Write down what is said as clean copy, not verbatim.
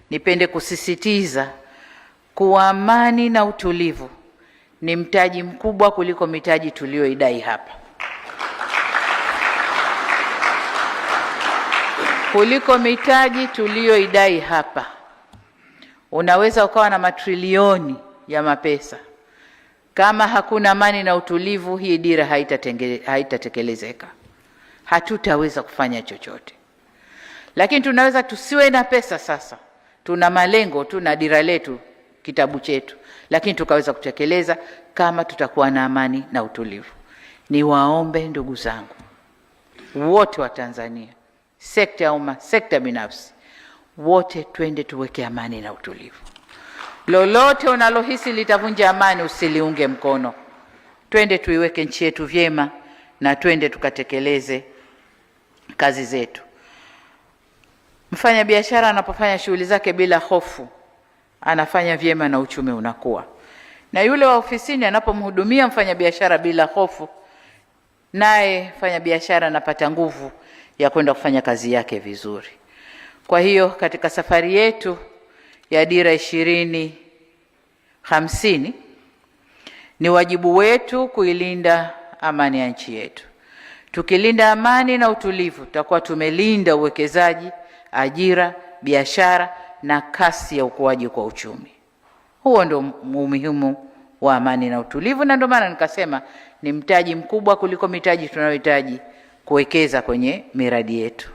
Nipende kusisitiza kuwa amani na utulivu ni mtaji mkubwa kuliko mitaji tuliyoidai hapa, kuliko mitaji tuliyoidai hapa. Unaweza ukawa na matrilioni ya mapesa, kama hakuna amani na utulivu, hii dira haitatekelezeka, hatutaweza kufanya chochote. Lakini tunaweza tusiwe na pesa sasa, tuna malengo, tuna dira letu, kitabu chetu, lakini tukaweza kutekeleza kama tutakuwa na amani na utulivu. Niwaombe ndugu zangu wote wa Tanzania, sekta ya umma, sekta binafsi, wote twende tuweke amani na utulivu. Lolote unalohisi litavunja amani usiliunge mkono. Twende tuiweke nchi yetu vyema na twende tukatekeleze kazi zetu. Mfanyabiashara anapofanya shughuli zake bila hofu, anafanya vyema na uchumi unakuwa. Na yule wa ofisini anapomhudumia mfanyabiashara bila hofu, naye mfanyabiashara anapata nguvu ya kwenda kufanya kazi yake vizuri. Kwa hiyo katika safari yetu ya Dira 2050 ni wajibu wetu kuilinda amani ya nchi yetu. Tukilinda amani na utulivu, tutakuwa tumelinda uwekezaji, ajira, biashara na kasi ya ukuaji kwa uchumi. Huo ndio umuhimu wa amani na utulivu, na ndio maana nikasema ni mtaji mkubwa kuliko mitaji tunayohitaji kuwekeza kwenye miradi yetu.